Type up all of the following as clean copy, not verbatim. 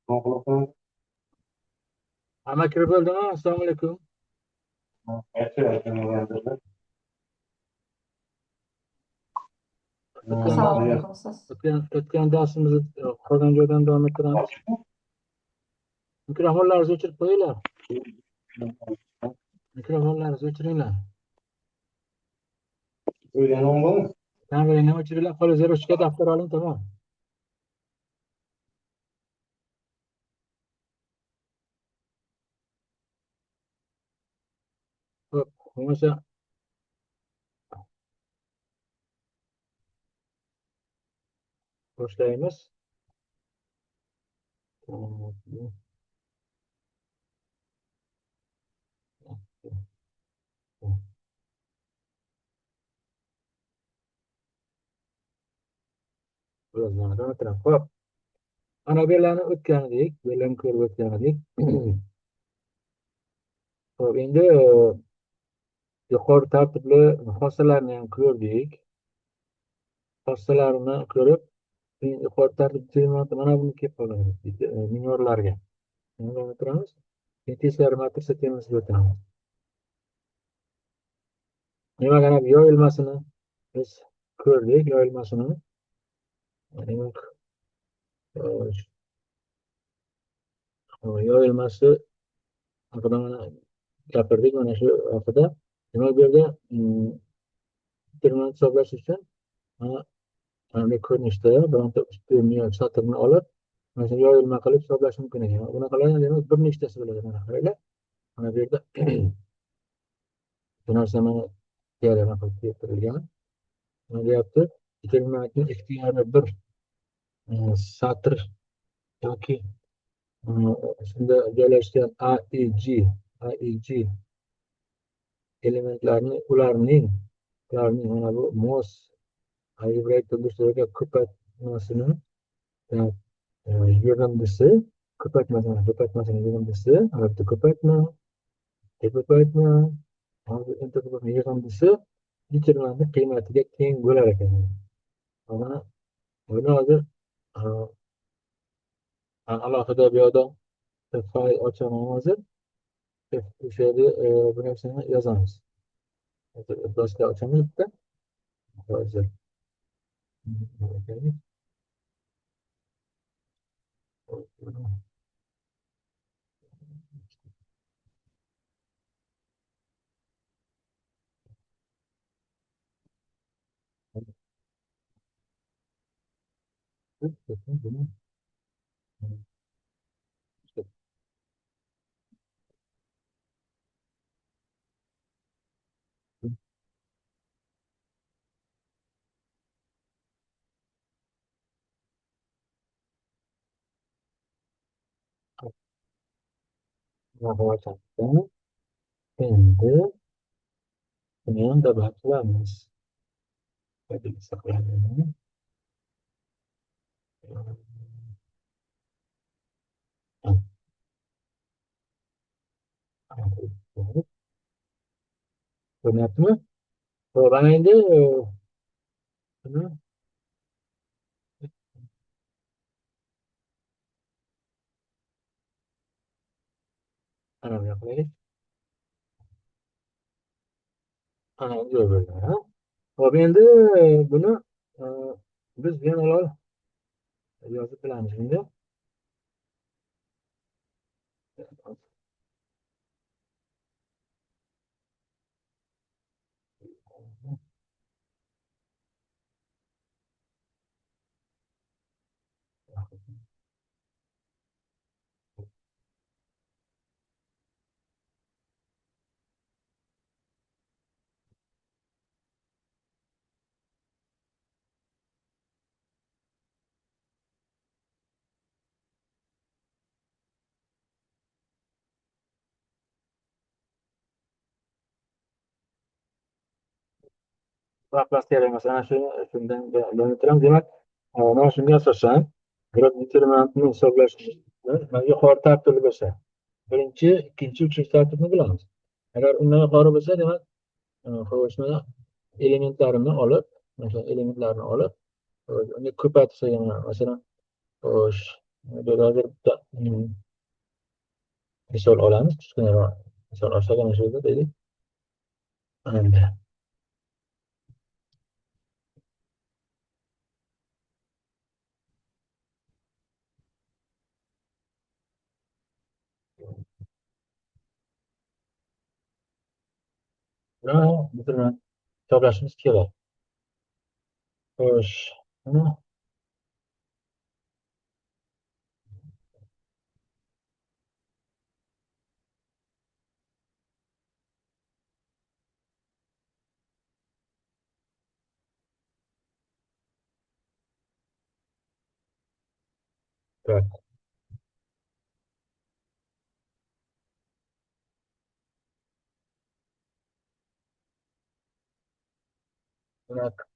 Bog'liqmi? Hamma kirib bo'ldimi? Assalomu alaykum. Assalomu alaykum ustoz. O'tgan darsimizni qolgan joydan davom ettiramiz. Mikrofonlaringizni o'chirib qo'yinglar. Mikrofonlaringizni o'chiringlar. O'rganon. Kamerani o'chiringlar, qo'lingizga ruchka, daftar oling, tamom. Xo'p, bo'lmasa boshlaymiz. Xo'p. Ana bu yerlarni o'tgan edik, bu yerlarni ko'rib o'tgan edik. Xo'p, endi yuqori tartibli xossalarni ham ko'rdik. Xossalarni ko'rib, yuqori tartib determinanti mana buni kelib qolamiz, minorlarga. Davom ettiramiz. Keyin teskari matrisa temasiga o'tamiz. Demak, ana bu yoyilmasini biz ko'rdik, yoyilmasini. Demak, yoyilmasi haqida mana gapirdik, mana shu haqida. Demak, bu yerda determinant hisoblash uchun mana bunday ko'rinishda bironta ustunni satrni olib, mana shu yoyilma qilib hisoblash mumkin ekan. Bunaqalarni demak bir nechtasi bo'ladi. Mana qaranglar. Mana bu yerda bu narsa mana teorema qilib keltirilgan. Nima deyapti? Determinantning ixtiyori bir satr yoki shunda joylashgan A, E, G, A, E, G elementlarini ularning mana bu mos algebraik turli ko'paytmasini yig'indisi, ko'paytmasini yig'indisi, albatta ko'paytma, ko'paytma, yig'indisi determinantning qiymatiga teng bo'lar ekan. Mana buni hozir alohida bu yoqda fayl ochaman hozir. O'sha yerda bu narsani yozamiz. Doska ochamiz bitta. Hozir. Endi buni ham добавить qilamiz. Ko'rinyaptimi? Xo'p, ana endi buni ana bunday qilaylik. Ana joy bo'ldi. Xo'p, endi buni biz bemalol yozib bilamiz endi. Laplace teoremasi ana shundan davom ettiramiz. Demak, mana shunga asosan determinantni hisoblash yuqori tartibli bo'lsa, birinchi, ikkinchi, uchinchi tartibni bilamiz. Agar undan yuqori bo'lsa, demak, xo'sh, mana elementlarini olib, masalan, elementlarni olib, uni ko'paytirsak, masalan, xo'sh, Bu yerda hozir bitta misol olamiz, kichkinaroq misol olsak ana shu yerda deylik. Endi buni hisoblashimiz kerak. Xo'sh, mana так. Demak,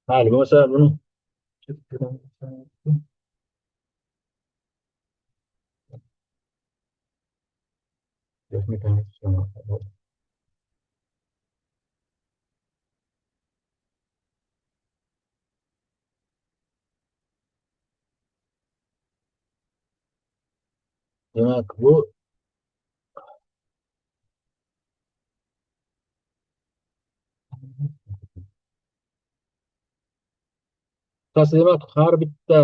mayli, bo'lmasa buni demak, bu demak har bitta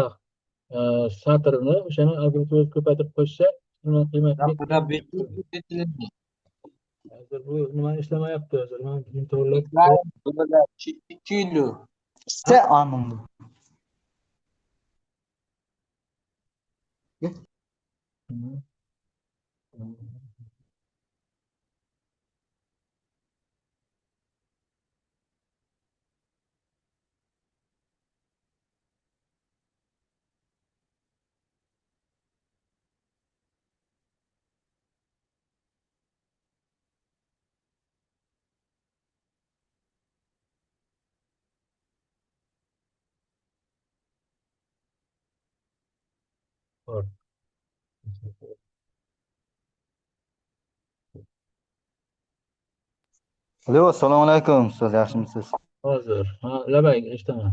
satrni o'shani algoritm o'zi ko'paytirib qo'ysa, hozir bu nima ishlamayapti hozir. Men buni to'g'rilab Alo, assalomu alaykum ustoz, yaxshimisiz? Hozir, ha, labay, eshitaman.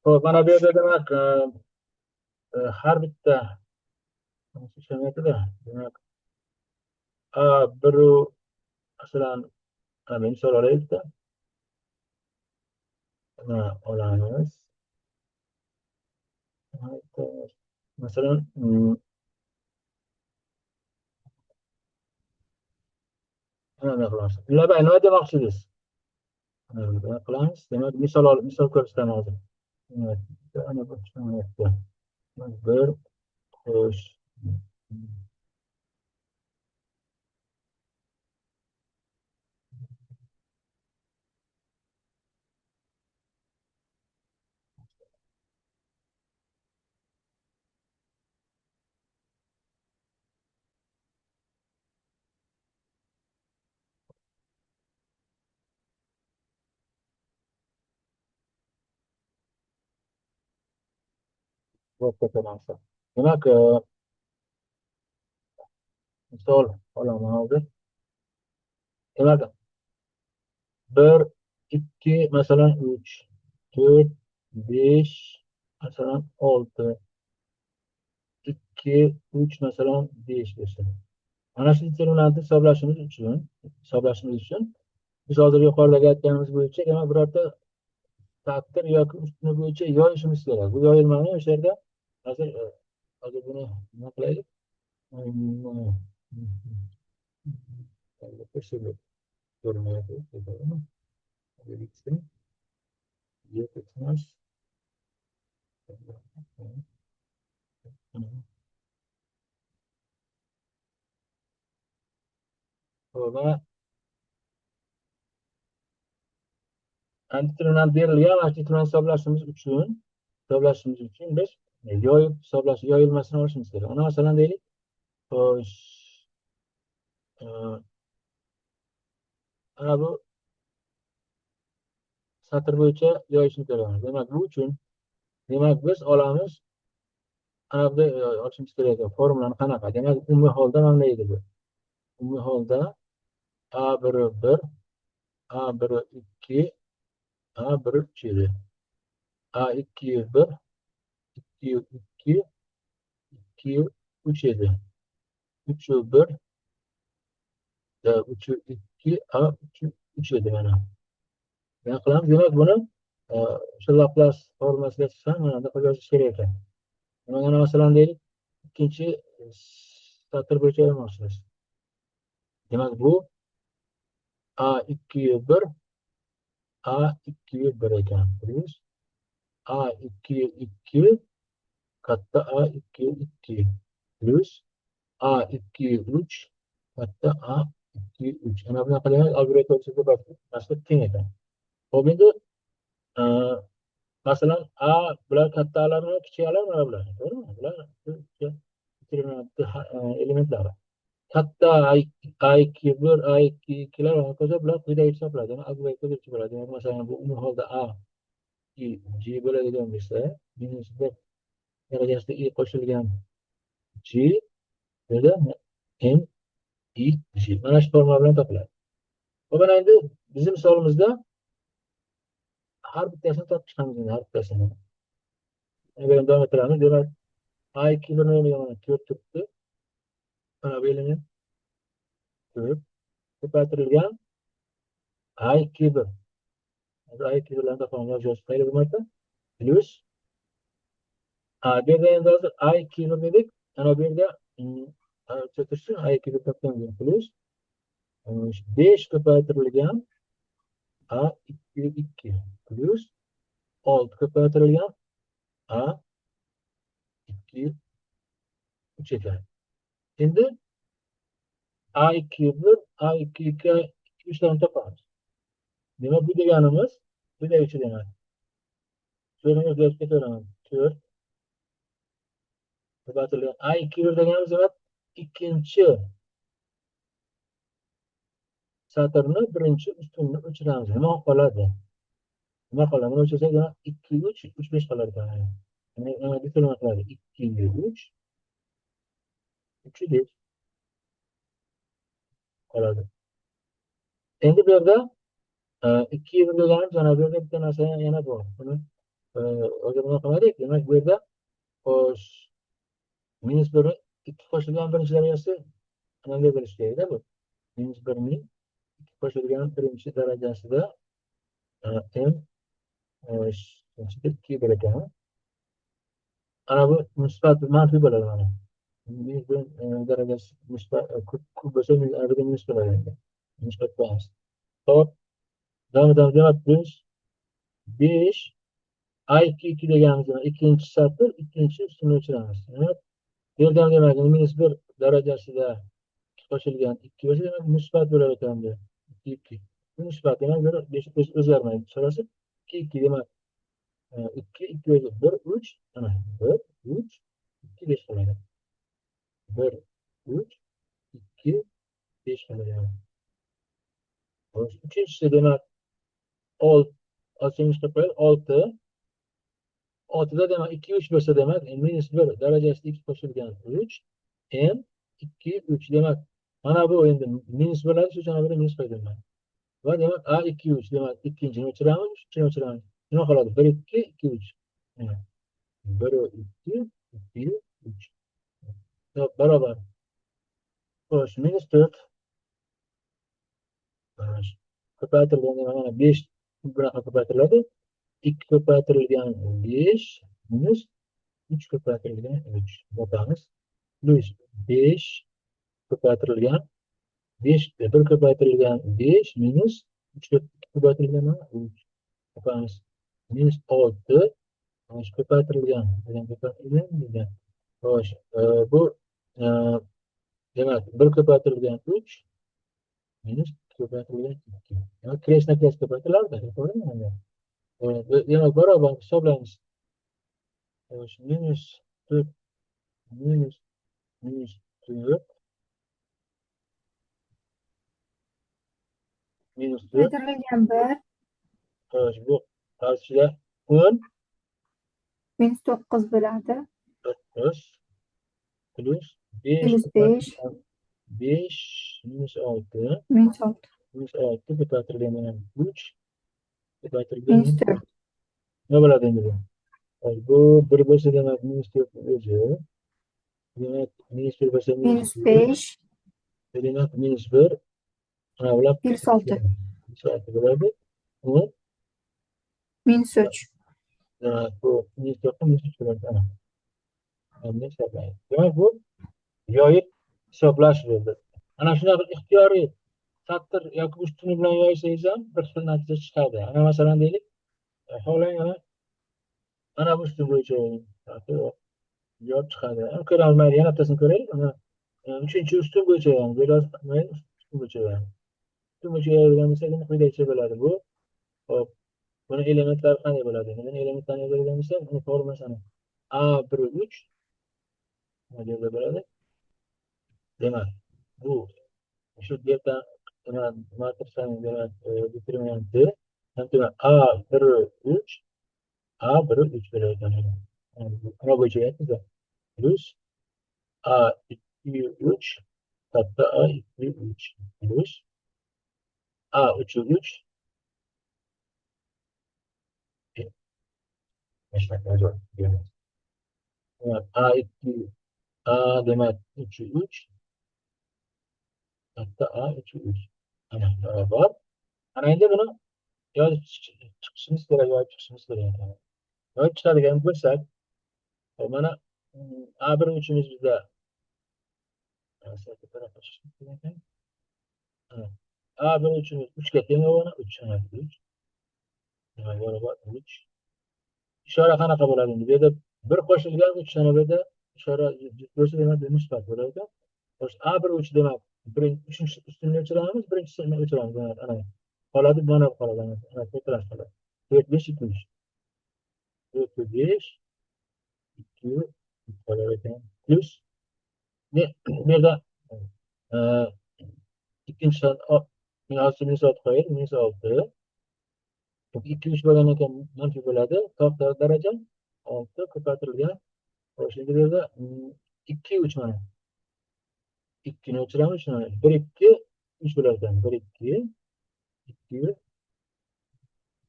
Xo'p, mana bu yerda demak, har bitta ishlamayapti-da. Demak, A bir masalan, misol olaylik-da. Mana olamiz. Masalan, nima qilamiz? Labay, nima demoqchisiz? Nima qilamiz? Demak, misol olib, misol ko'rsataman hozir. Ana bu ishlamayapti. Bir, xo'sh. Demak, misol olaman hozir. Demak, 1, 2, masalan 3, 4, 5, masalan 6, 2, 3, masalan 5 bo'lsin. Mana shu determinantni hisoblashimiz uchun biz hozir yuqoridagi aytganimiz bo'yicha demak birorta taqdir yoki ustuni bo'yicha yoyishimiz kerak. Bu yoyilmani o'sha yerda hozir buni nima qilaylik? Xo'p, mana determinant berilgan, mana shu determinant hisoblashimiz uchun biz yoyib hisoblash yoyilmasini olishimiz kerak. Mana masalan deylik, xo'sh, mana bu satr bo'yicha yoyishni ko'ramiz. Demak, bu uchun demak biz olamiz, ana bu olishimiz kerak ekan. Formulani qanaqa? Demak, umumiy holda mana bunday edi bu. Umumiy holda A1 1, A1 2, A1 3 edi. A2 1, 2 2, 2 3 edi. 3 1, 3 2, A 3 3 edi mana. Nima qilamiz? Demak, buni o'sha Laplas formulasiga chiqsam, mana bunday qilib yozish kerak ekan. Demak, mana masalan deylik, ikkinchi satr bo'yicha olmoqchimiz. Demak, bu A2 1, A2 1 ekan. Plyus A2 2 katta A2 2 plyus A2 3 katta A2 3. Ana bunaqa demak, algoritm ko'paytirib teng ekan. Xo'p, endi masalan A bular katta A'lar, kichik A'lar mana bular, to'g'rimi? Bular determinantli elementlari. Katta A2 1, A2 2lar va hokazo bular quyidagi hisoblanadi. Demak, algoritm bo'ladi. Demak, masalan, bu umumiy holda A I G bo'ladigan bo'lsa, minus 1 darajasida I qo'shilgan G bu yerda M I G. Mana shu formula bilan topiladi. Xo'p, mana endi bizim misolimizda har bittasini topib chiqamiz endi, har bittasini. Endi davom ettiramiz. Demak, A2 bir nima mana 4 turibdi. Mana bu element 4 ko'paytirilgan A2 1. Hozir A2 bilan topamiz, yozib qo'yaylik bir marta. Plyus A bu yerda endi hozir A2 1 dedik. Ana bu yerda tursin A2 1 topgan plyus 5 ko'paytirilgan A2 2 plyus 6 ko'paytirilgan A2 3 ekan. Endi A2 1, A2 2, 3 larni topamiz. Demak, bu deganimiz quyidagi demak. So'rni o'zgartirib ketaveraman. 4 ko'paytirilgan A2 1 deganimiz demak ikkinchi satrni birinchi ustunni o'chiramiz. Nima qoladi? Nima qoladi? Buni o'chirsak, demak 2 3 3 5 qolar ekan. Ya'ni nima qiladi? 2 3 3 5 qoladi. Endi bu yerda 2 1 deganimiz mana bu yerda bitta narsa yana bor. Buni hozir nima qilmadik? Demak, bu yerda xo'sh minus 1 2 qo'shilgan birinchi darajasi mana bunday bo'lishi kerakda bu. Minus 1 ning 2 qo'shilgan birinchi darajasida m 2 bir ekan. Ana bu musbat manfiy bo'ladi mana. Minus 1 darajasi musbat ko'p bo'lsa minus bo'ladi endi. Musbat qo'yamiz. Xo'p, davom etamiz. Demak, plyus 5 A2 2 deganimiz demak ikkinchi satr ikkinchi ustunni o'chiramiz. Demak, bu yerda ham demak minus 1 darajasida qo'shilgan 2 bo'lsa, demak musbat bo'lar ekan bu. 2 2. Bu musbat, demak bu 5 o'zgarmaydi. So'rasa 2 2 demak 2 2 o'zi 1 3 mana 1 3 2 5 qoladi. 1 3 2 5 qoladi. Xo'sh, uchinchisi demak 6 oltinchi qo'yib 6 6da demak 2 3 bo'lsa demak minus 1 darajasida 2 qo'shilgan 3 m 2 3 demak mana bu endi minus bo'ladi, shu uchun buni minus qo'ydim man. Va demak A 2 3 demak ikkinchini o'chiramiz, uchinchini o'chiramiz. Nima qoladi? 1 2 2 3. 1 2 2 3. Barobar. Xo'sh, minus 4. Xo'sh, ko'paytirilgan demak mana 5 bunaqa ko'paytiriladi. 2 ko'paytirilgan 5 minus 3 ko'paytirilgan 3 yopamiz. Plyus 5 ko'paytirilgan 5 1 ko'paytirilgan 5 minus 3 ko'paytirilgan 3 yopamiz. Minus 6 ko'paytirilgan degan ko'paytirilgan. Xo'sh, bu demak 1 ko'paytirilgan 3 Minus ko'paytirilgan 2. Demak, kresna-kres ko'paytiriladi, to'g'rimi? Demak, barobar hisoblaymiz. Xo'sh, minus 4 minus minus 4 minus 4 Ko'paytirilgan 1. Xo'sh, bu qarshiga 10 minus 9 bo'ladi. 9 plus 5 Plus 5. 5 minus 6 Minus 6. Minus 6 ko'paytirilgan yana 3 ko'paytirilgan Minus 4. Nima bo'ladi endi bu? Xo'sh, bu 1 bo'lsa demak minus 4 o'zi. Demak, minus 1 bo'lsa Minus 5. Demak, minus 1. Mana bular Plus 6. Minus 6 bo'ladi. 10 Minus 3. Demak, bu minus 4 minus 3 bo'ladi. Ana. Buni hisoblaymiz. Demak, bu yoyib hisoblash bo'ldi. Ana shunaqa ixtiyoriy satr yoki ustuni bilan yoysangiz ham bir xil natija chiqadi. Ana masalan deylik, xohlang ana bu ustun bo'yicha javob chiqadi. Ko'ramiz, mayli, yana bittasini ko'raylik. Mana uchinchi ustun bo'yicha yoyamiz. Mayli, ustun bo'yicha yoyamiz. Ustun bo'yicha yoyadigan bo'lsak, endi quyidagicha bo'ladi bu. Xo'p, buni elementlari qanday bo'ladi? Buni elementlarini yozadigan bo'lsak, uni formulasini A bir 3 nima yerda bo'ladi? Demak, bu shu delta matrisaning demak determinanti demak A bir 3 A bir 3 bo'lar ekan. Nima bo'yicha aytamiz? Plus A 2 3 katta A 2 3 plus A 3 3 A 2 A demak 3 3 katta A 3 3 ana barobar. Ana endi buni yozib chiqishimiz kerak, yozib chiqishimiz kerak ekan. Yozib chiqadigan bo'lsak, mana A bir uchimiz bizda A bir uchimiz 3 ga teng bo'ladi, 3 ana 3. Demak, barobar 3. Ishora qanaqa bo'ladi endi? Bu yerda 1 qo'shilgan 3 ana bu yerda ishora bo'lsa demak musbat bo'lar ekan. Xo'sh, A bir 3 demak, uchinchi ustunni o'chiramiz, birinchisini o'chiramiz. Demak, ana qoladi, mana bu qoladi, ana ko'paytirish qoladi. 4 5 2 3. 4 5 2 3 qolar ekan. Plus ne bu yerda ikkinchi minus 6 qo'yaylik, minus 6. 2 3 bo'lgan ekan, manfiy bo'ladi. To'q daraja 6 ko'paytirilgan. Xo'sh, endi bu yerda 2 3 mana. 2 ni o'chiramiz, shuni 1 2 3 bo'lar ekan. 1 2 2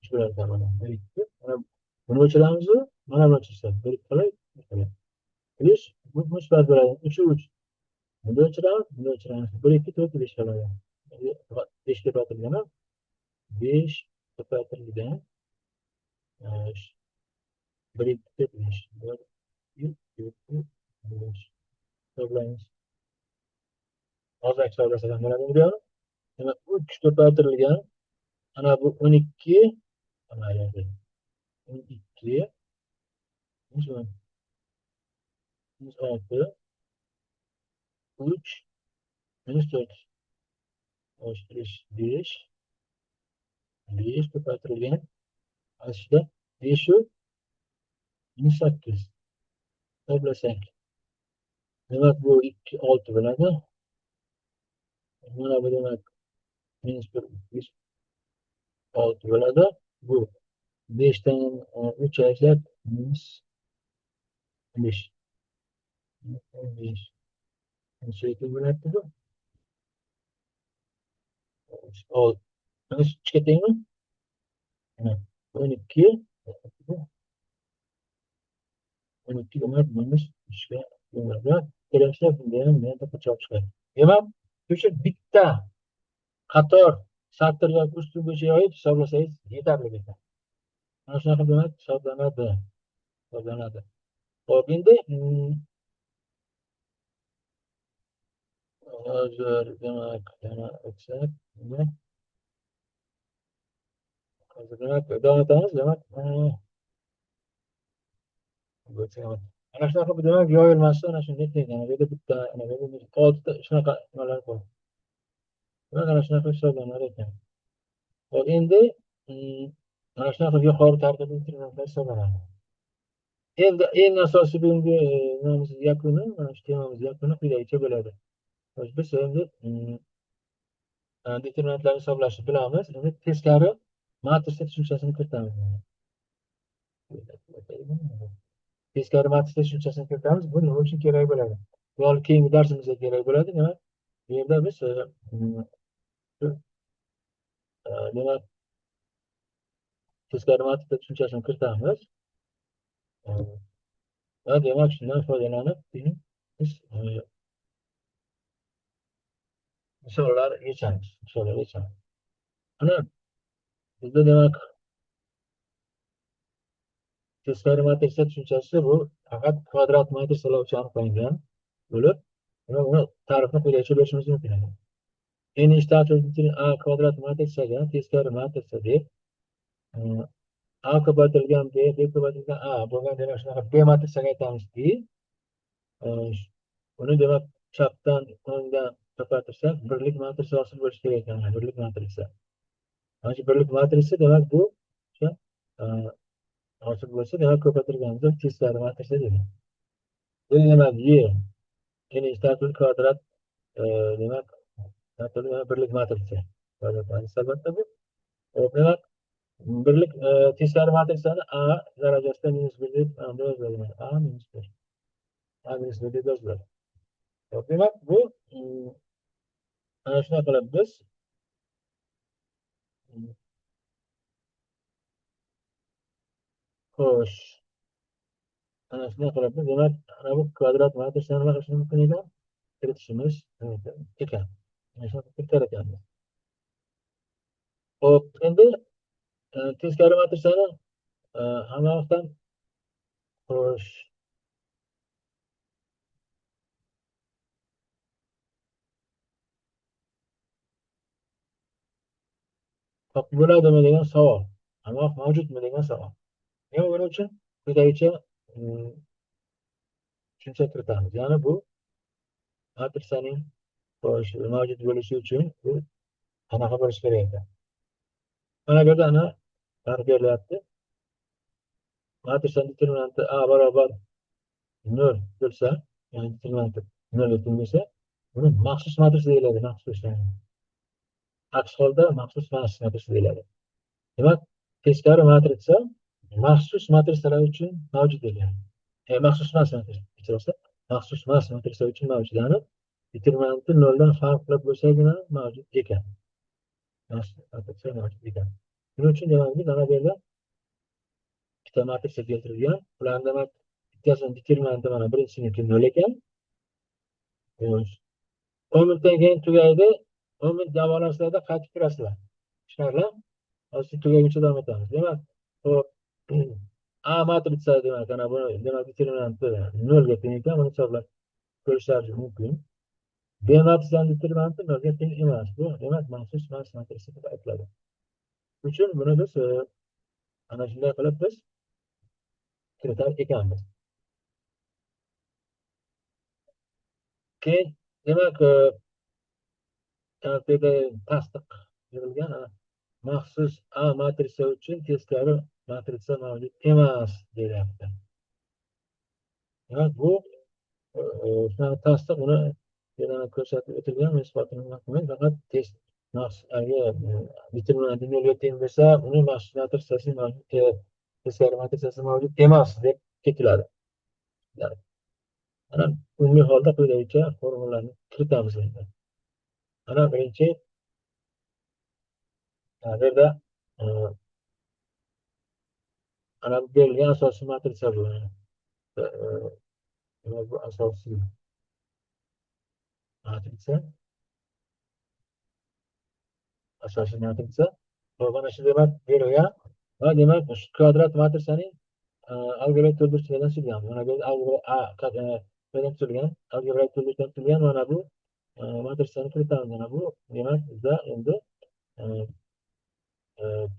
3 bo'lar ekan mana. 1 2 mana buni o'chiramiz, mana buni o'chirsak 1 2 qoladi, 3 qoladi. Plus bu musbat bo'ladi. 3 3. Buni o'chiramiz, buni o'chiramiz. 1 2 4 5 qoladi. 5 ko'paytirilgan, 5 ko'paytirilgan. 1 2 4 5. 1 2 4 5. Hisoblaymiz. Hozir hisoblasak ham bo'ladi bu yerni. Demak, 3 ko'paytirilgan. Ana bu 12, mana 12 minus 10 minus 6 3 minus 4. Xo'sh, plus 5 5 ko'paytirilgan. Aslida 5 minus 8. Hisoblasak. Demak, bu 2 6 bo'ladi. Mana bu demak minus 1 5 6 bo'ladi. Bu 5 dan 3 ayirsak minus 5. 5. Necha bo'ladi bu? Minus 3 ga tengmi? 12 12 demak minus 3 ga teng bo'ladi. Kelasi bunda ham yana javob chiqadi. Demak, o'sha bitta qator satr yoki ustun bo'yicha yoyib hisoblasangiz yetarli ekan. Mana shunaqa demak hisoblanadi. Hisoblanadi. Xo'p, endi hozir demak yana o'tsak, hozir demak davom etamiz. Demak, ana shunaqa demak yoyilmasi ana shunday degan. Bu yerda bitta, ana bu yerda oltita shunaqa nimalar bor. Mana shunaqa hisoblanar ekan. Hop, endi mana shunaqa yuqori tartibli determinantlar hisoblanadi. Endi eng asosiy bugungi nimamiz yakuni, mana shu temamiz yakuni quyidagicha bo'ladi. Hozir biz endi determinantlarni hisoblashni bilamiz. Endi teskari matrisa tushunchasini kiritamiz. Teskari matrisa tushunchasini kiritamiz. Bu nima uchun kerak bo'ladi? Bu hali keyingi darsimizda kerak bo'ladi. Demak, bu yerda biz demak teskari matrisa tushunchasini kiritamiz. Va demak shundan foydalanib keyin biz misollar yechamiz. Misollar yechamiz. Ana bizda demak teskari matrisa tushunchasi bu faqat kvadrat matrisalar uchun aniqlangan bo'lib, uni ta'rifini quyidagicha berishimiz mumkin. N A kvadrat matrisaga teskari matrisa deb A ko'paytirilgan B, B ko'paytirilgan A bo'lgan demak shunaqa B matrisaga aytamizki, uni demak chapdan o'ngdan ko'paytirsak birlik matrisa hosil bo'lishi kerak ekan, birlik matrisa. Mana shu birlik matrisa demak bu o'sha hosil bo'lsa demak ko'paytirganimizda teskari matrisa deyiladi. Bu demak Y N kvadrat demak birlik matrisa. Kvadrat matrisa albatta bu. Demak birlik teskari matrisani A darajasida minus 1 deb yoziladi. A minus 1. A minus 1 deb yoziladi. Demak bu ana shunaqa qilib biz xo'sh ana shunaqa qilib biz demak ana bu kvadrat matrisani nima qilishimiz mumkin ekan? Kiritishimiz mumkin ekan. Ana shunaqa kiritar ekanmiz. Xo'p, endi teskari matrisani hamma vaqtdan xo'sh topib bo'ladimi degan savol, hamma vaqt mavjudmi degan savol. Demak, buning uchun quyidagicha tushuncha kiritamiz. Ya'ni bu matrisaning mavjud bo'lishi uchun bu qanaqa bo'lishi kerak ekan? Mana bu yerda ana ta'rif berilyapti. Matrisaning determinanti A barobar 0 bo'lsa, ya'ni determinanti 0 ga teng bo'lsa, buni maxsus matrisa deyiladi, maxsus. Aks holda maxsus matrisa deyiladi. Demak, teskari matrisa maxsus matrisalar uchun mavjud bo'lgan. Maxsus emas matrisa, maxsus emas matrisa uchun mavjud. Ya'ni determinanti 0 dan farqli bo'lsagina mavjud ekan. Matrisa mavjud ekan. Buning uchun demak biz ana bu yerda ikkita matrisa keltirilgan. Ularning demak bittasini determinanti mana birinchisiniki 0 ekan. 10 minutdan keyin tugaydi. 10 minut dam olasizlarda qaytib kirasizlar. Tushunarli? Hozir tugaguncha davom etamiz. Demak, xo'p, A matrisa demak ana buni demak determinanti 0 ga teng ekan, buni hisoblab ko'rishlaringiz mumkin. B matrisaning determinanti 0 ga teng emas. Bu demak maxsus matrisa deb aytiladi. Shuning uchun buni biz ana shunday qilib biz kiritar ekanmiz. Keyin demak bu yerda tasdiq berilgan maxsus A matrisa uchun teskari matrisa mavjud emas deyapti. Demak bu shunaqa tasdiq uni yana ko'rsatib o'tilgan, isbotini qilmayman, faqat test determinanti 0 ga teng bo'lsa, uni maxsus matrisasi mavjud, teskari matrisasi mavjud emas deb ketiladi. Mana umumiy holda quyidagicha formulalarni kiritamiz endi. Mana birinchi bu yerda ana bu berilgan asosiy matrisa bu. Bu asosiy matrisa. Asosiy matrisa. Va mana shu demak berilgan va demak shu kvadrat matrisaning algebra to'ldiruvchilardan tuzilgan. Mana bu algebra A bilan tuzilgan, algebra to'ldiruvchidan tuzilgan mana bu matrisani kiritamiz. Mana bu demak bizda endi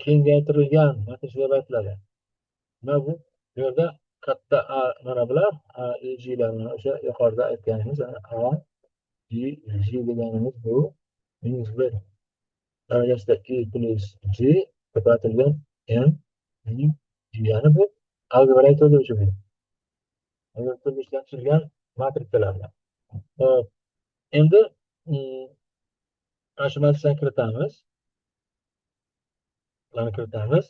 kengaytirilgan matrisa deb aytiladi. Nima bu? Bu yerda katta A mana bular A, E, G lar mana o'sha yuqorida aytganimiz A, G, G deganimiz bu Minus 1 darajasida i plus g ko'paytirilgan m g. Ya'ni bu algebraic to'ldiruvchi bu. Algebraic to'ldiruvchidan tuzilgan matrisalar bilan. Hop, endi mana shu matrisani kiritamiz. Bularni kiritamiz.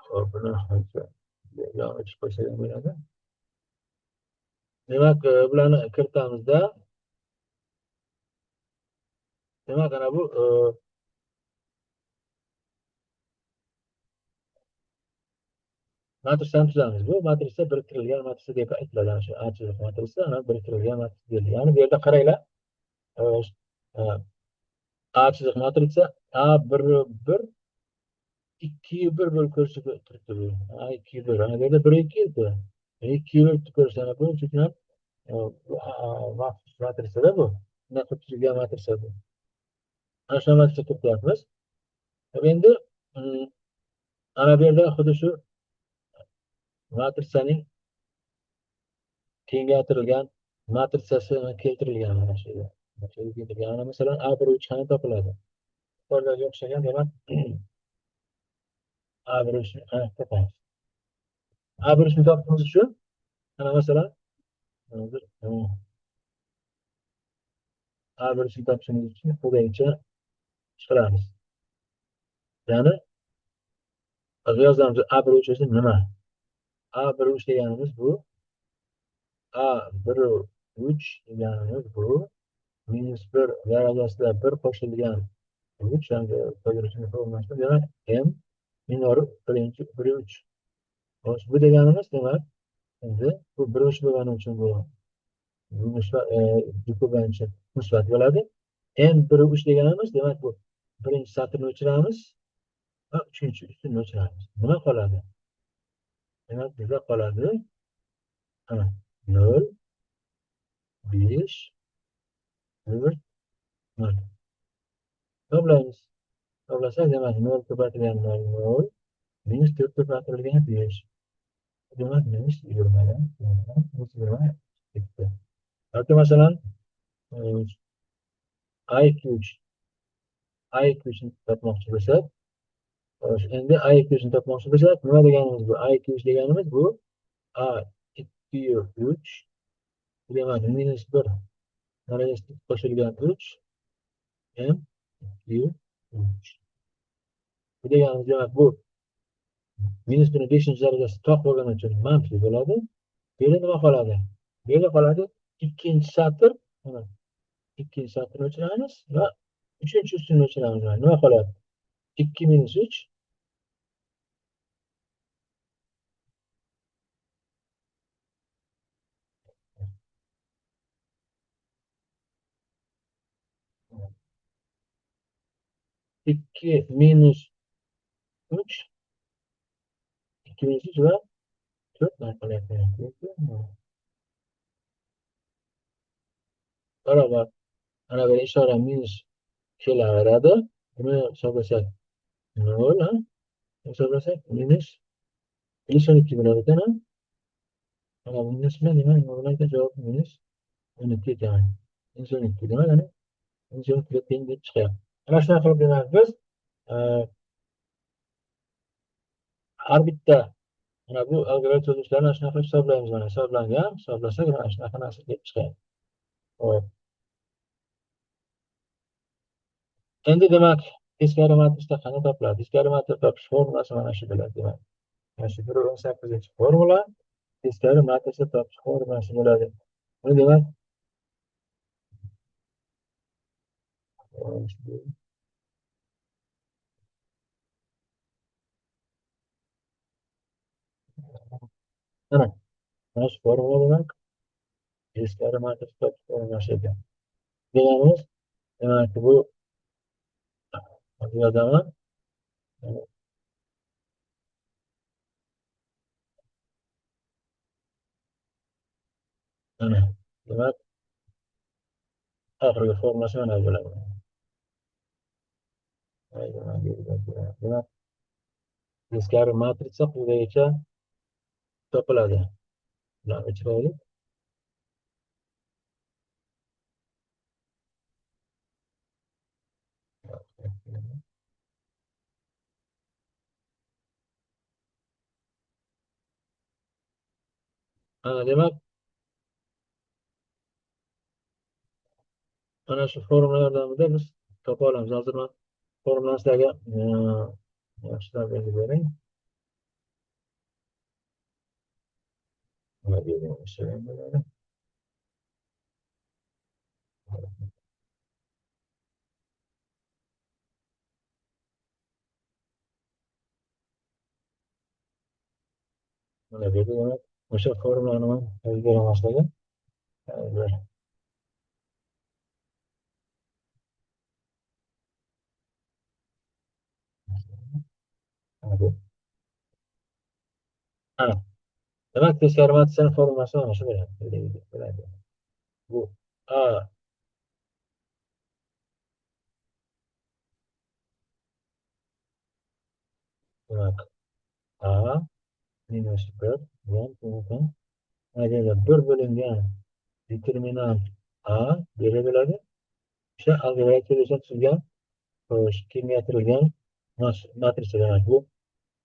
Hop, buni hozir o'chirib qo'ysak ham bo'ladi. Demak, bularni kiritamizda. Demak, ana bu matrisani tuzamiz. Bu matrisa biriktirilgan matrisa deb aytiladi. Ana shu A chiziq matrisa, ana biriktirilgan matrisa deyiladi. Ya'ni bu yerda qaranglar, A chiziq matrisa A 1 1 2 1 bo'lib ko'rsatib turibdi bu. A 2 1. Ana bu yerda 1 2 edi. 2 1 ko'rsatadi. Bu uchun ham maxsus matrisada bu. Bunday qilib tuzilgan matrisa bu. Ana shu matrisa to'playapmiz. Endi ana bu yerda xuddi shu matrisaning kengaytirilgan matrisasi keltirilgan mana shu yerda. Mana shu yerda keltirilgan. Ana masalan A bir uch qanday topiladi? Yuqoridagiga o'xshagan, demak A bir uchni qanday topamiz? A bir uchni topishimiz uchun ana masalan hozir A bir uchni topishimiz uchun quyidagicha chiqaramiz. Ya'ni yozamiz A bir uch o'zi nima? A bir uch deganimiz bu A bir uch deganimiz bu minus 1 darajasida 1 qo'shilgan 3, ya'ni to'g'risini formulasi, demak m minor birinchi bir uch. Xo'sh, bu deganimiz demak endi bu bir uch bo'lgani uchun bu musbat, ko'payinchi musbat bo'ladi. M bir uch deganimiz demak bu birinchi satrni o'chiramiz va uchinchi ustunni o'chiramiz. Nima qoladi? Demak bizda qoladi 0 5 4 0. Toblaymiz. Toblasak demak 0 ko'paytirilgan 0 minus 4 ko'paytirilgan 5. Demak minus 20 dan minus 20 ketdi. Yoki masalan A ikki uch. A ikki uchni topmoqchi bo'lsak, endi A ikki uchni topmoqchi bo'lsak, nima deganimiz bu? A ikki uch deganimiz bu A ikki uch demak minus 1 darajasida qo'shilgan 3 m ikki uch. Bu deganimiz demak bu minus 1 beshinchi darajasi toq bo'lgani uchun manfiy bo'ladi. Bu yerda nima qoladi? Bu yerda qoladi ikkinchi satr, mana ikkinchi satrni o'chiramiz va uchinchi ustunni o'chiramiz. Nima qoladi? 2 minus 3 2 minus 3 2 minus 3 va 4 qolyapti. Barobar. Ana bir ishora minus kelaveradi. Buni hisoblasak 0, ha? Hisoblasak minus plus 12 bo'ladi ekan, ha? Mana minus bilan nima bo'lar ekan? Javob minus 12 ekan. Minus 12 demak, ana minus 12 teng deb chiqyapti. Ana shunday qilib demak biz har bitta mana bu algebraic to'ldirishlarni ana shunaqa qilib hisoblaymiz. Mana hisoblangan, hisoblasak mana shunaqa narsa kelib chiqadi. Xo'p. Endi demak teskari matrisa qanday topiladi? Teskari matrisa topish formulasi mana shu bo'ladi demak. Mana shu 1.18 formula teskari matrisa topish formulasi bo'ladi. Buni demak mana shu formula demak teskari matrisa topish formulasi ekan. Deganimiz demak bu yozaman. Mana demak oxirgi formulasi mana bo'ladi. Demak teskari matrisa quyidagicha topiladi. Bularni o'chiraylik. Ana demak, mana shu formula yordamida biz topa olamiz. Hozir men formulani sizlarga yaxshilab belgilab bering. Mana bu yerda ishlagan bo'ladi. Mana bu yerda demak o'sha formulani men yozib beraman sizlarga. Ana. Demak, teskari matrisaning formulasi mana shu bo'ladi. Bu A demak A minus 1 bilan mana bu yerda 1 bo'lingan determinant A beriladi. O'sha algebra tuzilgan, xo'sh, kengaytirilgan matrisa demak bu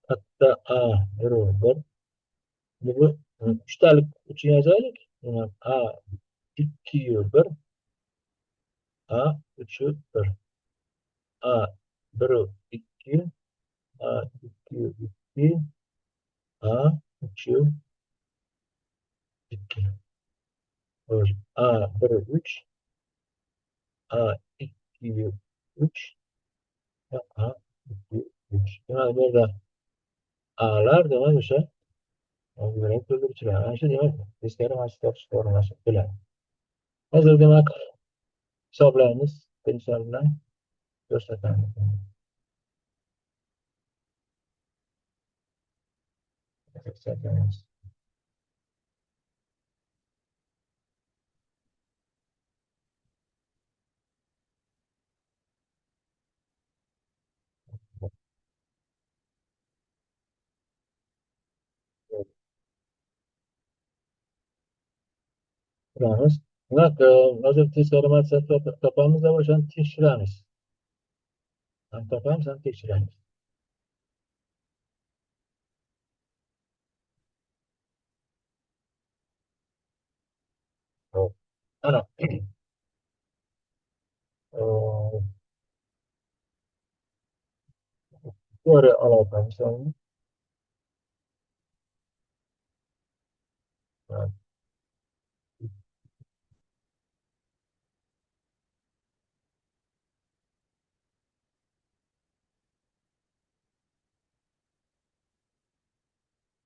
katta A 1 1. Bu uchtalik uchun yozaylik. Demak, A 2 1, A 3 1, A 1 2, A 2 2, A 3 2. Xo'sh, A 1 3, A 2 3 va A 2 3. Demak, bu yerda A'lar demak o'sha algebraik to'ldiruvchilar. Ana shu demak teskari matrisa topish formulasi bo'ladi. Hozir demak hisoblaymiz. Misol bilan ko'rsatamiz. Ko'rsatamiz. Qilamiz. Demak, hozir teskari matrisa topamiz va o'shani tekshiramiz. Ham topamiz, ham tekshiramiz. Xo'p. Ana. Ko'ra olamiz misolni.